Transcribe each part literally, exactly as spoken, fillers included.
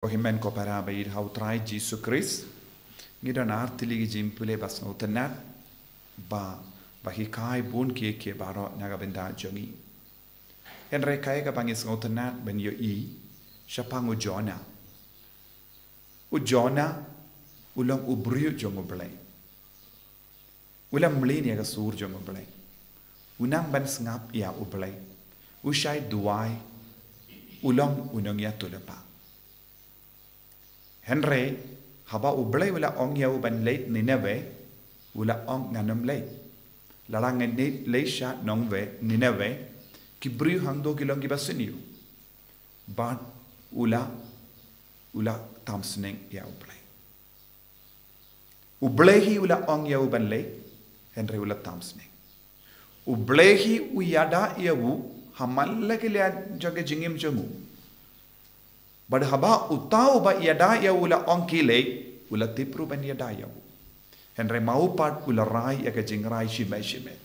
Ko hynmen ko para ba ïeit ha u Trai Jisu Khrist, ngi don ar tylli ki jingpule ba sngewtynnat ba, ba hikai bun ki, ki baroh na ka bynta jong ngi. Hynrei kaei kaba ngi sngewtynnat ban ïohi shaphang u Jonah. U Jonah u long u briew jong U Blei. U la mlien ïa ka sur jong U Blei. U nang ban sngap ïa U Blei. U shait duwai. U long u nongïathuhlypa. Hynrei haba U Blei u la ong ïa u ban leit Nineveh, u la ong ngan ym leit. Lada ngan leit sha nongwei Nineveh, ki briew hangto ki long kiba sniew. Bad u la, u la tam sneng ïa U Blei. U Blei hi u la ong ïa u ban leit, hynrei u la tam sneng. U Blei hi u ïada ïa u ha man la ki liang jong ka jingim jong u. Bad haba uta uba ïada ïa u u la ong khie leit, u la tip ruh ban ïada ïa u. Hynrei ma u pat u la rai ïa ka jingrai shimet shimet.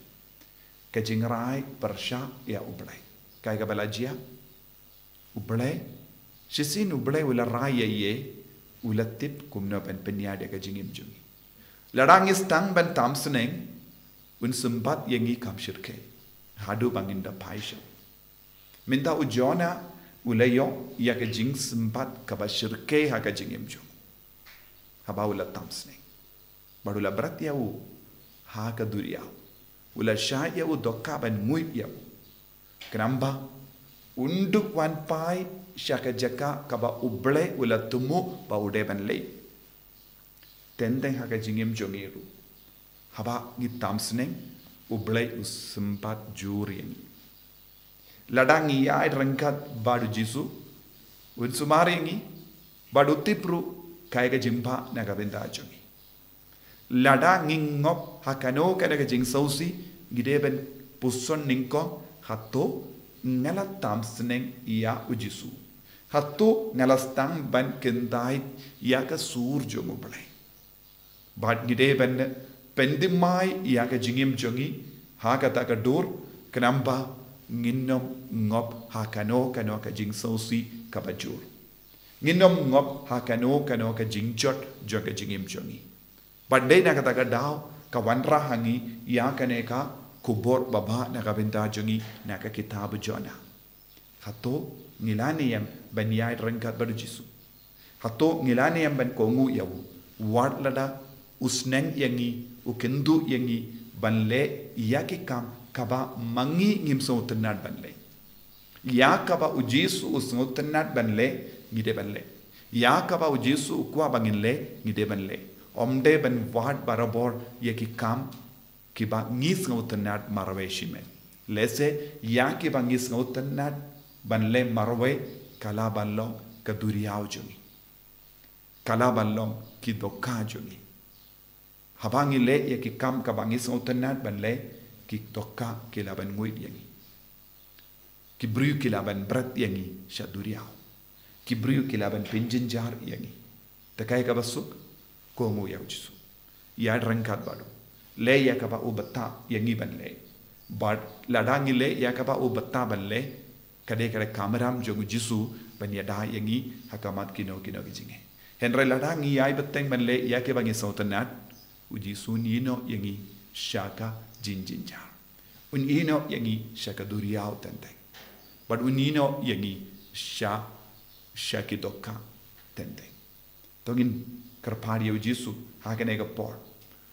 Ka jingrai pyrshah ïa U Blei. Kaei kaba la jia? U Blei, shisien U Blei u la rai ïa u, u la tip kumno ban pynïaid ïa ka jingim jong u. Lada ngi sdang ban tam sneng, un sympat ïa ngi kham shyrkhei. Haduh ba ngin da phai sha u. Mynta u Jonah u la ïoh ïa ka jingsympat kaba shyrkhei ha ka jingim jong u. Haba u la tam sneng. Bad u la bret ïa u ha ka duriaw. U la shah ïa u dohkha ban nguid ïa u. Khnang ba un dup wan phai sha ka jaka kaba U Blei u la thmu ba u dei ban leit. Teng teng ha ka jingim jong ngi ruh. Haba ngi tam sneng, U Blei u sympat jur ïa ngi. Lada ngi ïaid ryngkat bad u Jisu, un sumar ïa ngi, bad u tip ruh kaei ka jingbha na ka bynta jong ngi. Lada ngi ngop ha kano kano ka jingsngewsih, ngi dei ban puson nyngkong, hato nga la tam sneng ïa u Jisu. Hato nga la sdang ban kyntait ïa ka sur jong U Blei. Bad ngi dei ban pynthymmai ïa ka jingim jong ngi ha kata ka dur, khnang ba ngin ym ngop ha kano kano ka jingsngewsih kaba jur. Ngin ym ngop ha kano kano ka jingjot jong ka jingim jong ngi. Bad dei na kata ka daw ka wanrah ha ngi ïa kane ka khubor babha na ka bynta jong ngi na ka kitab u Jonah. Hato ngi la niam ban ïaid ryngkat bad u Jisu? Hato ngi la niam ban kohnguh ïa u? Wat lada u sneng ïa ngi, u kynduh ïa ngi ban leh ïa ki kam kaba ma ngi ngim sngewtynnat ban leh. Ïa kaba u Jisu u sngewtynnat ban leh, ngi dei ban leh. Ïa kaba u Jisu u kwah ba ngin leh, ngi dei ban leh. Ym dei ban wad barabor ïa ki kam kiba ngi sngewtynnat marwei shimet. Lehse ïa kiba ngi sngewtynnat ban leh marwei ka lah ban long ka duriaw jong ngi. Ka lah ban long ki dohkha jong ngi. Haba ngi leh ïa ki kam kaba ngi sngewtynnat ban leh, ki dohkha ki lah ban nguid ïa ngi. Ki briew ki lah ban bret ïa ngi sha duriaw. Ki briew ki lah ban pynjynjar ïa ngi. Te kaei kaba suk? Kohnguh ïa u Jisu. Ïaid ryngkat bad u. Leh ïa kaba u batai ïa ngi ban leh. Bad lada ngi leh ïa kaba u batai ban leh, ka dei ka dei ka kamram jong u Jisu ban ïada ïa ngi ha khmat kino kino ki jingeh. Hynrei lada ngi ïai bteng ban leh ïa kiba ngi sngewtynnat, u Jisu un ïehnoh ïa ngi sha ka jingjynjar. Un ïehnoh ïa ngi sha ka duriaw teng teng. Bad un ïehnoh ïa ngi sha, sha ki dohkha teng teng. To ngin kyrpad ïa u Jisu ha kane ka por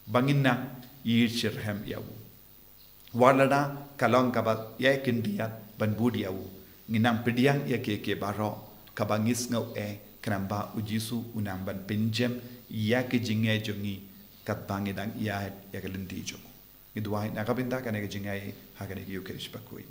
ba ngin nang ïeit shitrhem ïa u. Wat lada ka long kaba ïai khyndiat ban bud ïa u, ngin nang pdiang ïa kiei kiei baroh kaba ngi sngew eh, khnang ba u Jisu un nang ban pynjem ïa ki jingeh jong ngi katba ngi dang ïaid ïa ka lynti jong u. Ngi duwai na ka bynta kane ka jingïaid ha kane ka Ïukharist bakhuid.